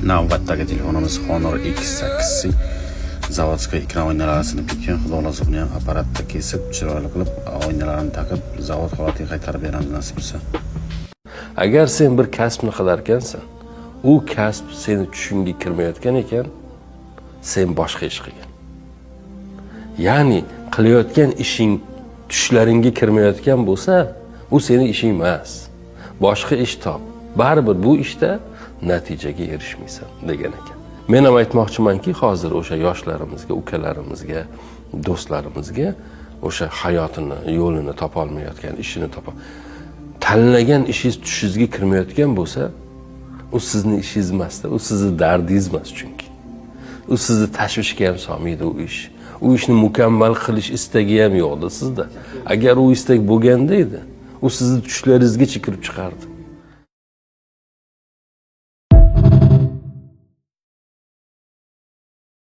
Navbatdagi telefonimiz Honor X8, заводской ekran oynalari sinib ketgan. Xudo xohlasa, buni ham apparatda kesib, chiroyli qilib, oynalarini taqib, zavod holatiga qaytarib beramiz, nasib bo'lsa. Agar sen bir kasbni qilar ekansan, u kasb seni tushingga kirmayotgan ekan, sen boshqa ish qilgin. Ya'ni qilayotgan ishing tushlaringga kirmayotgan bo'lsa, u seni ishing emas. Boshqa ish top. Baribir bu ishda natijaga erishmaysan, degan ekan. Men ham aytmoqchimanki, hozir o'sha yoshlarimizga, ukalarimizga, do'stlarimizga, o'sha hayotini yo'lini topolmayotgan, ishini topa, tanlagan ishingiz tushingizga kirmayotgan bo'lsa, u sizni ishingiz emasda, u sizni dardingiz emas. Chunki u sizni tashvishga ham solmaydi u ish. U ishni mukammal qilish istagi ham yo'qda sizda. Agar u istak bo'lganda edi, u sizni tushlaringizgacha kirib chiqardi.